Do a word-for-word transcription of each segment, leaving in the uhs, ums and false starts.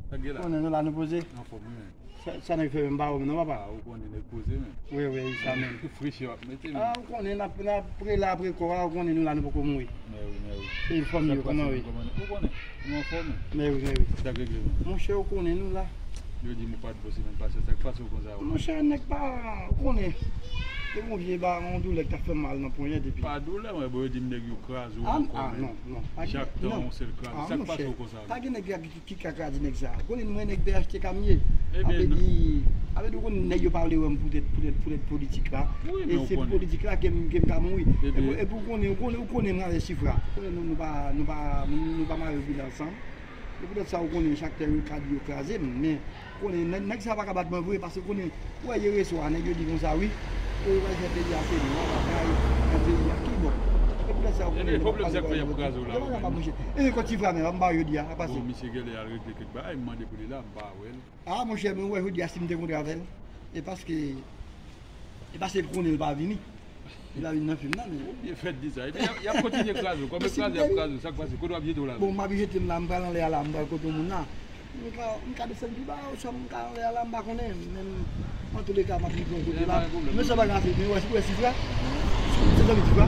Sa k gen la? Konnen nou la, nou poze. Anfòm, wi, men. Sa, sa nèg fè menm, m pa wè w non, papa. Ah, ou konnen nèg poze, men. Wi, wi, sa menm. Fresh yo ap mete, men. Ah, ou konnen, n ap, n ap pre la, pre kò a, ou konnen nou la, nou poko mouri. Mè wi, mè wi. Se fanmi yo, kòman wi? Ou konnen, nou anfòm, men. Mè wi, mè wi. Sa k regle, men. Monchè, ou konnen nou la. Yo di m ou pa t bon semèn pase, sa k pase w konsa, ou? Monchè, nèg pa, ou konnen. Te gon vye ba, yon doulè k t ap fè m mal nan ponyèt, epi. Pa doulè, mwen, bon, yo di m nèg yo kraze w ankò, men. Ah, non, non. Chak tan, yon sèl kraze. Sa k pase w konsa? Pa gen nèg ki, ki ka kraze nèg sa. Konnen mwen nèg P H T K m ye. Sa vle di, sa vle di ou konnen nèg yo pa vle wè m poutèt, poutèt, poutèt politik la. E se pou politik la ke m, ke m ka mouri. Epi ou konnen, ou konnen, ou konnen m avè Sifra. Ou konnen nou, nou pa, nou pa, nou, nou pa mare vin ansanm. E poutèt sa ou konnen chak tan yo ka di yo kraze m, men konnen nèg, nèg sa pa ka bat mwen vre, paske konnen, ou wè yè reswa, nèg yo di konsa, wi, e yo pral fè peyi a fini, nan bagay, nan peyi a, ki bò? E poutèt sa ou konnen nèg yo pa pale, yo pa pale, monchè. E kot Sifra menm, m ba yo jodi a, a pase. Bon, misye genlè al regle kèk bagay, m mande pou li la, m pa wè l. Ah, monchè, men ou wè jodi a, si m te kontre avè l, e paske, e paske l konnen l pa vini. Li pa vin nan fim nan, men. Ou byen fèt di sa. Epi y ap, y ap kontinye kraze w. Kòm yo kraze, y ap kraze w. Sa k pase? Kote w ap jete w la? Bon, m ap jete m la, m pral anlè a la, m pral kote yon moun la. M ka, m ka desann pi ba, oswa m ka anlè a la, m pa konnen. Men, antouleka, m ap rive yon kote la. Men sa pa grave, men wè, si, wè, Sifra. Se zanmi Sifra.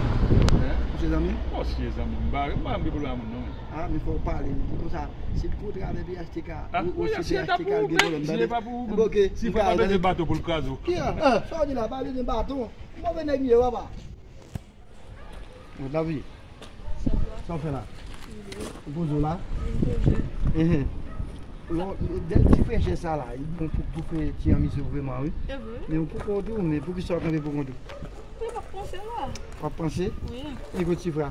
Hein? Se zanmi. Bon, si se zanmi, m pa, m pa gen pwoblèm ak moun, non, men. Ah, men fò w pale, li di konsa. Si l kontre avè P H T K, ou, ou se P H T K, l gen pwoblèm, tande. Sifra pa bezwen bato pou l kraze w. Ki an? Sa w di la, pa bezwen bato. Move nèg m ye, papa. Bon, Davi, sa w fè la? Ou poze w la? Vin poze. Enhen. Lè, lè ti frechè sa la, li bon pou, pou fè ti anmize w vrèman, wi. E vre? Men ou poukont ou, men poukisa w kanpe poukont ou? Wi, m ap panse la. W ap panse? Wi. E kot Sifra?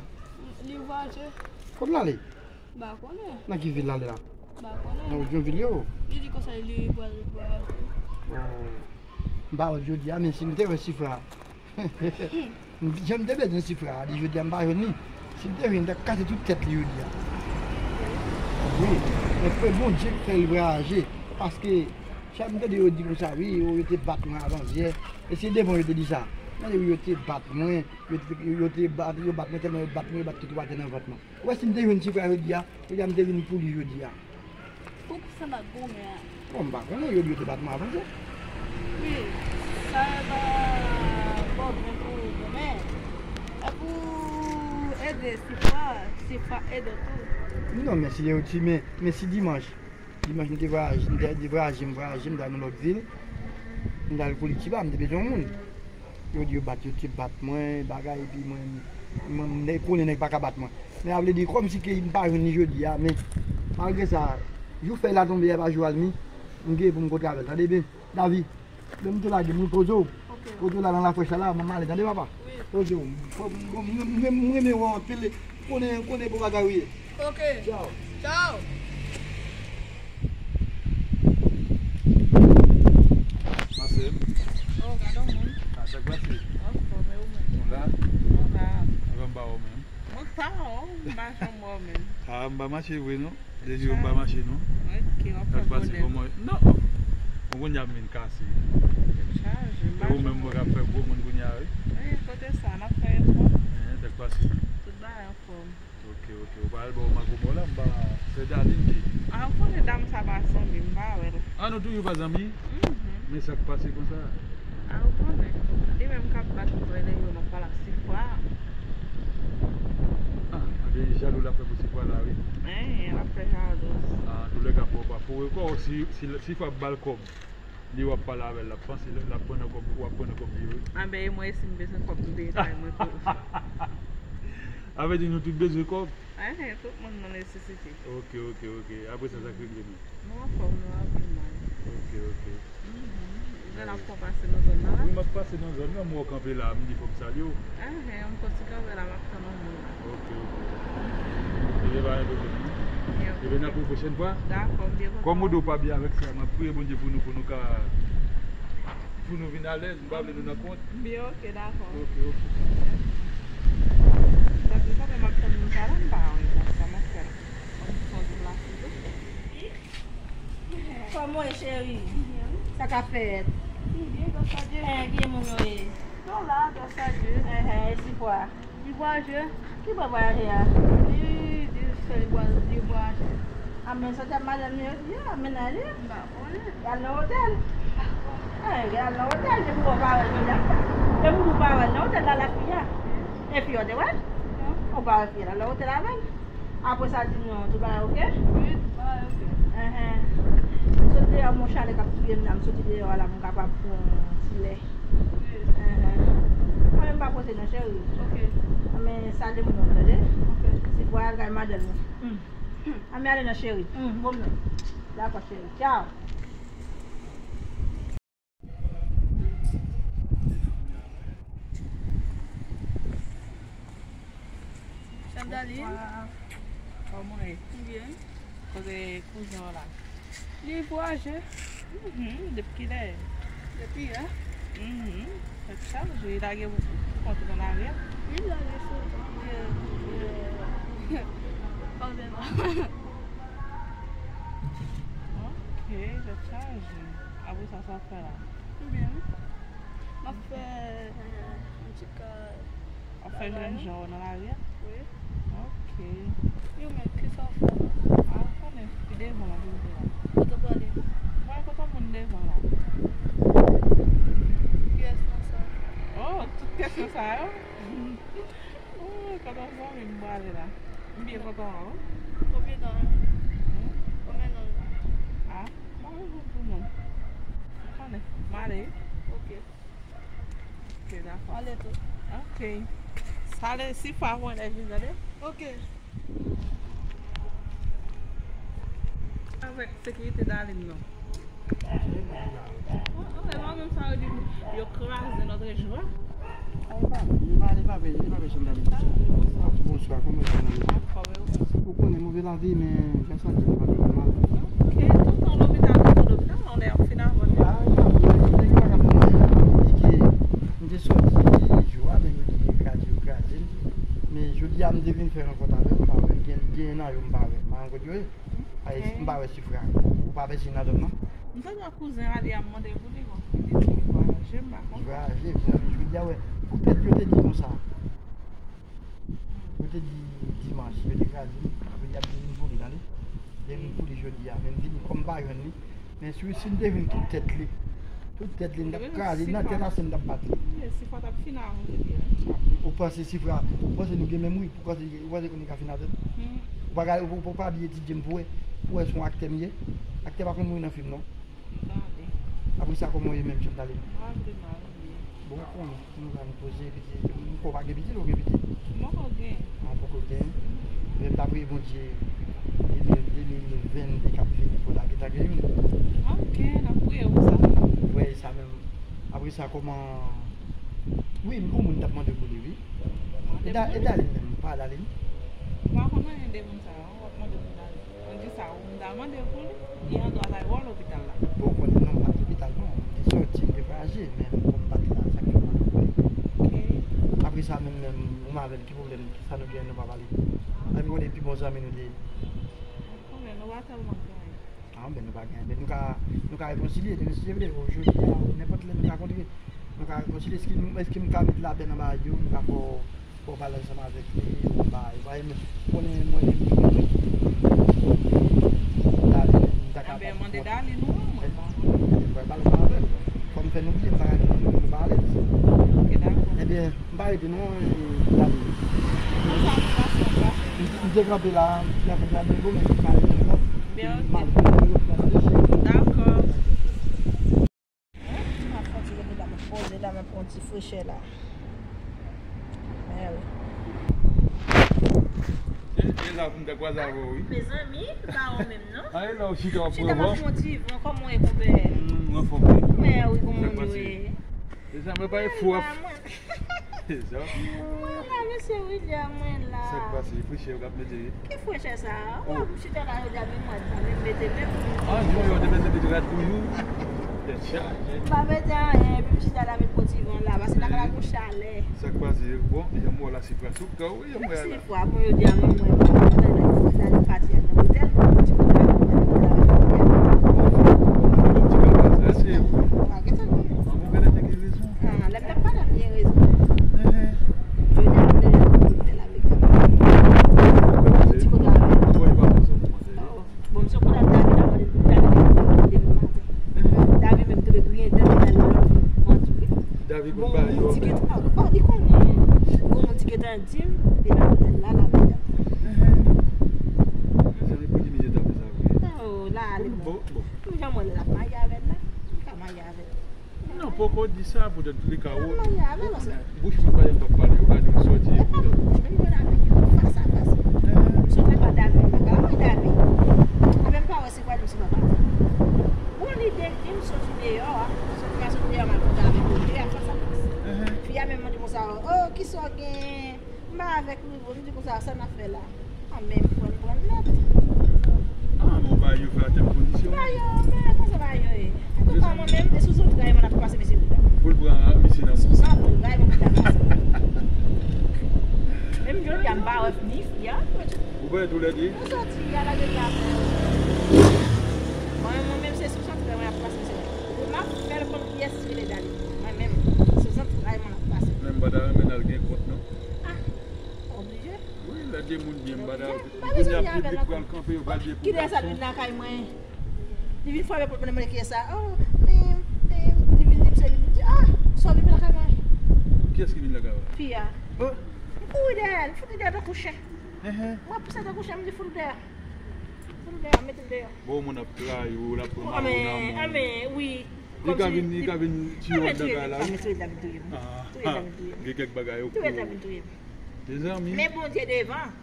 Li vwayaje. Kot l ale? M pa konnen. Nan ki vil l ale la? M pa konnen. Nan yon vil yo? Li di konsa li pral vwayaje. Oh. M pa wè l jodi a, men si m te wè Sifra. Jan m te bezwen Sifra a, li jodi a m pa jwenn li. Si m te jwenn, m t ap kase tout tèt li jodi a. Wi, men fè Bondye k fè l vwayaje. Paske, chak m tande yo di konsa, wi, yo, yo te bat mwen avantyè. E se devan yo te di sa. Mande wi, yo te bat mwen, yo te, yo te bat, yo bat mwen tèlman yo bat mwen, yo bat tout watè nan vant mwen. Ou wè si m te jwenn Sifra jodi a, jodi a m te vin pou li jodi a. Ou ki sann ak goumen an? Bon, m pa konnen, yo di yo te bat mwen avantyè. Wi, sa e pa pwoblèm pou ou goumen. E pou ede Sifra, Sifra ede w tou. Non, men si yo ti, men, men si dimanch, dimanch m te vwayaje, m te, te vwayaje, m vwayaje, m t al nan lòt vil, m t al Koulitiba, m te bezwen yon moun. Yo di yo bat, yo te bat mwen, bagay, epi mwen, mwen, m konnen nèg pa ka bat mwen. Men sa vle di, kòmsi ke m pa jwenn li jodi a, men malgre sa, jou fèy la tonbe a pa jou al mi, m gen pou m kontre avè l, tande byen. Davi, lè m te lage m, poze w. Ok. Poze w la nan lafrèchè la, m ale, tande papa? Wi. Poze w. Fò m, m, m, m renmen w anpil, konnen, konnen bon bagay ou ye. Ok. Tchaw. Tchaw. Pase m. Oh, gade yon moun. Ah, sa k pase? Anfòm, e ou menm? Nou la? Nou la. Anvan m pa wè w menm. Mwen pa wè w, m pa janm wè w menm. Ah, m pa mache vre non. Depi yo m pa mache non. Ok, w ap fè pwoblèm. Non. Bon, kounye a m vin kase. Tèt chaje, m pa janm wè w. E ou menm mwen k ap fè gwo moun kounye a, wi. Wi, kote sa, n ap fè efò. Eh, sa k pase? Tout bagay anfòm. Ok, ok. Ou pa al bò makomò la, m pa, se Darline ki. Ah, ou konnen dam sa pa zanmi m, m pa wè l. Ah, nou toujou pa zanmi? Mhm. Men sa k pase konsa? Ah, ou konnen. Li menm k ap bat mwen, lè yo m ap pale ak Sifra. Ah, anben jalou l ap fè pou Sifra la, wi. Enhen, l ap fè jalou. Ah, antouleka, fò w pa foure kò w, si, si, si Sifra ba l kòb. Li w ap pale avè l, l ap panse, l ap pran nan kòb, w ap pran nan kòb li, wi. Anben, e mwen, si m bezwen kòb, m peye kay mwen tou. Sa vle di nou tout bezwen kòb? Enhen, tout moun nan nesesite. Ok, ok, ok. Apre sa, sa k regle nou? Nou anfòm, nou anpil mwen. Ok, ok. Mhm. Jan n ap fè pase nan zòn nan la? Wi, m ap pase nan zòn nan, m wè w kanpe la, m di fò m salye w. Enhen, m soti kanpe la, m ap tann yon moun la. Ok, ok. Ebyen, pa gen pwoblèm non. Ebyen, n ap wè pwochèn fwa. Dakò, m byen kontan. Kòm ou di w pa byen avèk sa, m ap priye Bondye pou nou, pou nou ka, pou nou vin alèz. M pa vle nou nan kont. M byen, ok, dakò. Ok, ok. Gade, kanpe m ap tann moun sa la, m pa wè, bon, sa m ap fè la. Kòman w ye, cheri? Sa k ap fèt? M byen, gras a Dye. Eh, ki moun yo ye? Yo la, gras a Dye. Eh, eh, e Sifra? Li vwayaje. Ki bò vwayaje a? Li di sè li vwa-, li vwayaje. A men sa t ap madanm li yo di a, mennaj li a. M pa konnen. Y al nan otèl. A, y al nan otèl, depi w pa wè l jodi a. Depi w pa wè l nan otèl la, l ap fi a. E fi a w te wè l? Non. Ou pa wè fi a, l al nan otèl avè l. Apre sa, di nou, tout bagay oke? Wi, tout bagay oke. Enhen. M sot deyò, mon chalè k ap touye m la, m soti deyò a la, m kapab pran ti lè. Wi. Enhen. Mwen menm pa poze non, cheri. Oke. A men salye moun yo, tande? Oke. Si vwayal kay madanm ou. Hmm. A men ale non, cheri. Hmm, bon non. Dakò, cheri. Tchao. Chandaline. Bonswa. Kòman w ye? Byen. Kote kouzen w la? Li vwayaje. Mhm, depi kilè? Depi yè. Mhm. Tèt chaje, li lage pou kont nan lari a? Li lage sou kont. Pardon. Ok, tèt chaje. Apre sa, sa w ap fè la? Byen. M ap fè, euh, yon ti kay. W ap fè jènjan w nan lari a? Wi. Ok. E ou menm, kisa w ap fè la? A, ou konnen, pi devan m ap rive la. Kote w prale? Mwen, kote moun devan la. Kiyès nan sa? Oh, tout kesyon sa yo? Oh, kote zanmi m prale la? M byen kontan wè w. Konbyen tan? Hmm? Konbyen tan? A, m pa bezwen pou moun. Ou konnen, m ale wi. Ok. Ok, dakò. Ale tou. Ok. Sa ale, si fwa mwen lè vin, tande? Ok. Avèk sekirite Darline nan. Oh, oh, e pa menm sa yo di, yo kraze lòt jou a. Li pa, li pa, li pa bèl, li pa bèl chanm Darline. Bonswa, kòman sa, Darline? Ou konnen move lavi, men gras a Dye, m pa twò mal. Ok, toutan lopital, toutan lopital, on est en fin avant. Ah, non, li pa ka fè m anyen. Li di ke m te sòti jou a, men yo di ke kraze, yo kraze m. Men jodi a, m te vin fè rankont avè w, m pa wè l. Gen, gen nan yo m pa wè. M pa rankont yo, e. Ay, m pa wè sifra. Ou pa vle siy nan zòn nan? M tande kouzen Adi a mande pou li, bon. Li di li vwayaje, m pa konprann. Vwayaje, vwayaje. Jodi a, wè. Poutèt yo te di konsa. Yo te di dimanch, yo te kraze m. Apre, y ap di vin pou li, tande. Li vin pou li jodi a. Men m vini, kòm m pa jwenn li. Men si, si m te vin tout tèt li, tout tèt li, m t ap kraze, nan tèt Asen m t ap bat li. Sifra t ap fin avan jodi a. Ou panse Sifra, ou panse nou gen menm ri? Ou panse, ou panse kounye ka fin avè m? Ou pa ka, ou, ou pa bliye Ti Dje m pou wè, pou wè se yon aktè m ye. Aktè pa konn mouri nan fim, non. Apre sa, kòman w ye menm, Chantaline? Bon, ou konnen, nou la, nou poze, epi di, ou pa gen pitit, ou gen pitit? Mwen poko gen. Mwen poko gen. Men m ta priye Bondye, de mil, de mil vennde k ap vini pou lage ta gen youn. Ok, n ap priye pou sa. Wi, sa menm. Apre sa, kòman, wi, m gon moun t ap mande pou li, wi. E Darline menm, pa Darline. M pa konn anyen de moun sa yo, w ap mande pou Darline. Mwen di sa, ou m ta mande pou li, li andwa la, w al lopital la. Bon, ou konnen non, m pa t lopital non. M te sòti, m te vwayaje, men kòm m pa t la, sa k fè m pa t konnen. Ok. Apre sa, menm, menm, ou m avè l, ki pwoblèm, kisa nou gen, nou pa pale? Epi konnen pi bon zanmi nou te ye. Konnen nou pa tèlman gen anyen. Ah, ben nou pa gen anyen. Ben nou ka, nou ka rekonsilye, demen si Dye vle, jodi a, nenpòt lè nou ka kontre. Nou ka rekonsilye, èske m, èske m ka met lapè nan bagay yo, m ka fè w Bon, pale ansanm avèk li, bon, ba, e pa, men, konnen mwen menm, mwen menm, Darline, m ta ka pale pou kont mwen. Mwen pale ansanm avè l. Fò m fè nou byen, m pa ka kite nou, nou pa alèz. Ok, dakò. Ebyen, m pa rete non, e, Darline. M, m te kanpe la, m te kanpe la, men bon, men m pa rete ankò. M al pou mwen, m ap fè yon ti rete la, m ap poze la, m ap pran ti frechè la. Mèwi. E, e la pou m ta kwaze avè w, wi. Mezanmi, pa ou menm, non? A, e la ou chita w ap pran van? Chita m ap pran ti van, kòman w ye, konpè? M anfòm, wi. Mèwi, kòman w ye? E sa, mwen pa e fou ap. Mwen la, mesye William, mwen la. Sa k pase? Frechè yo k ap mete. Ki frechè sa a? Ou ap chita la, yo di a, men mwen pa menm mete menm. Ah, non, yo te mete, mete rad toujou. Tèt chaje. M pa mete anyen, epi m chita la, met pran ti van la, paske lakay la gon chalè. Sa k pase? Bon, janm wè w la, se frè sou kò w, wi, janm wè w la. Se frè, bon, yo di a, men mwen pa mete anyen, la, li pati al nan otèl, ti kote la, li pati al nan otèl. Ti kote la, se pa gen tan, non. Ah, bon, genlè te gen rezon. Ah, lè m t ap pale, m gen rezon. Jodi a, m te lè m te lave kè m. Ti kote avè m. Bon, e pa pou sa, pou manje. Oh, bon, Di m, e nan otèl la, l ap viv. Mezanmi, pou ki misye ta fè sa vre? Oh, la, ale. Bon, bon. M jan mwen l ap marye avè l la. M ka marye avè l. Non, poko di sa, poutèt li ka ou. Bouch moun pa janm p ap pale, yo ka di w sòti. E pa bouch, men mwen avèk li fas a fas. M sot anba David, m pa ka mwen David. Avè m pa wè se kwa di m si papa. Bon, lide di m soti deyò a, soti pa soti deyò, m al kontre avèk li, deyò a fas a fas. Fi a menm mande konsa, oh, kisa w gen? M pa avèk Rivo, m di konsa, sa n ap fè la? An, men m pran, m pran nòt. Ah, bon, ba yo fè atè kondisyon. Ba yo, men konsa ba yo ye. Antouka, mwen menm, e sou zantray mwen ap pase, mesye Bouda. Pou l pran misye nan. Sou zantray mwen ap pase. Menm jodi a, m pa wè ni fi a. Ou pa wè tou lè de? Nou soti a la de la. Mwen, mwen menm, se sou zantray mwen ap pase, mesye. M ap fè l konn kiyès ki rele Dali. Mwen menm, sou zantray mwen ap pase. Men m pa ta renmen n al gen kont, non. Ah, oblije. Wi, lè de moun byen, m pa ta. Kounye a, piblik pral kanpe, yo pral di pou gason. Ki lè sa vin lakay mwen? Li vin frape pòt mwen, mwen, kiyès sa? Oh, men, men, li vin di m se li, m di, ah, sa w vin lakay mwen? Kiyès ki vin lakay ou? Fi a. Oh. M kouri dèyè l, m fout li dèyè tankou chen. Mwen pouse tankou chen, m di fout li dèyè. Fout li dèyè, mete l dèyè. Bon, moun ap trayi w, l ap pran mawon nan men w. Ah, men, wi. Li ka vin, li ka vin tiye w anndan kay la, wi. Tou lè ta vin touye m. Tou lè ta vin touye m. Gen kèk bagay yo. Tou lè ta vin touye m. Mezanmi. Men Bondye devan.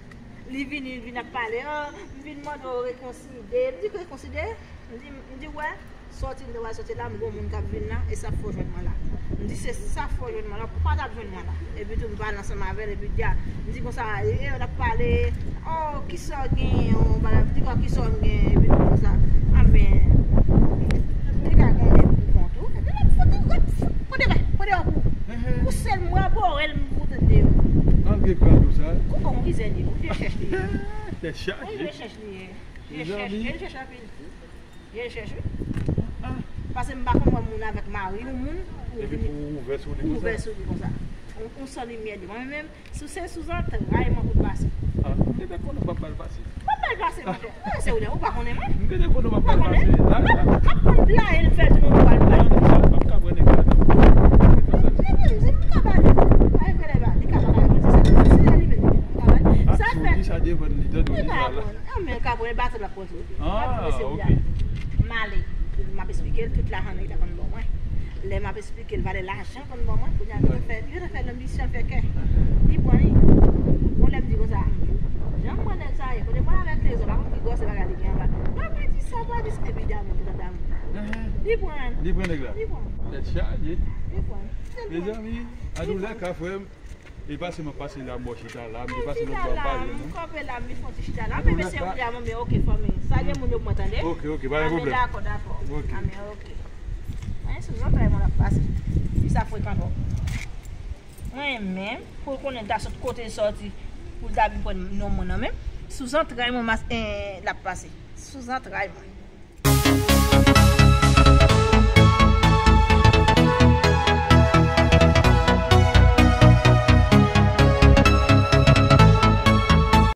Li vini, li vin ap pale, oh, m vin mande w rekonsidye. M di, rekonsidye? M di, m di, wè, sòti m te pral sòti la, m gon moun k ap vin la, e sa fè w jwenn mwen la. M di, se sa fè w jwenn mwen la, ou pa t ap jwenn mwen la. Epi tou, m pale ansanm avè l, epi di a, m di konsa, e, e, n ap pale, oh, kisa w gen, yon bagay, m di, kisa w gen, epi tou konsa, a, men, li ka konnen pou kont ou, epi l ap fout yon gòt, fout, pote bay, pote yon kou. Pou sèl mwen, bò, el m fout deyò. Malgre kado sa. Kou bon, ki zen li, ou vye chèch li ye. Tèt chaje. Ou vye chèch li ye. Vye chèch, vye chèch anpil. Vye chèch, wi. Paske m pa konn wè moun avèk mari yon moun, ou vini, ou ouvè sou li konsa. Ou ouvè sou li konsa. Ou, ou san limyè li. Mwen menm, si se sou zantray mwen pou l pase. Ah, m te konn ou p ap ba l pase. M ap ba l pase, monchè. Mwen se ou la, ou pa konnen mwen. M te konn ou p ap ba l pase. La, la. M ap konn blaye l, fè l tounen pou al bay. Non, non, sa m p ap ka pran nèg la, non. Li di m ka ba li. Pa gen pwoblèm, li ka ba li. Mwen se sa, se li menm. Li ka ba li. Sa fè. Di sa devan li, tande w di sa la. Ah, men ka pran baton l ap pran sou li. Ah, ok. M ale. M ap esplike l tout lajan li ta konn ban mwen. Lè m ap esplike l valè lajan l konn ban mwen, kounye a li fè, li fè nan misyon fè kè. Li pran li. Bon, lè m di konsa, jan m pran nèg sa ye, kote mwen avèk Trezò, pa konn ki gwosè bagay li gen anba. Pa, pa di sa, pa di sa, epi damou, tout damou. Li pran. Li pran nèg la. Li pran. Tèt chaje. Li pran. Mezanmi, an tou lè ka, frè m, e pase m ap pase la, m bò chita la, m te pase lòt bò pa jwenn ou. M kanpe la, m vin fè yon ti chita la. Men mesye, ou di a mwen, men oke, fanmi. Sa gen moun yo mwen tande. Oke, oke, pa gen pwoblèm. Dakò, dakò. Oke. A, men oke. Mwen sou zantray mwen l ap pase. Li sa frekan twòp. Mwen menm, pou l konnen l ta sot kote l sòti, pou l ta vin pran non mwen nan men m. Sou zantray mwen mas, eh, l ap pase. Sou zantray mwen.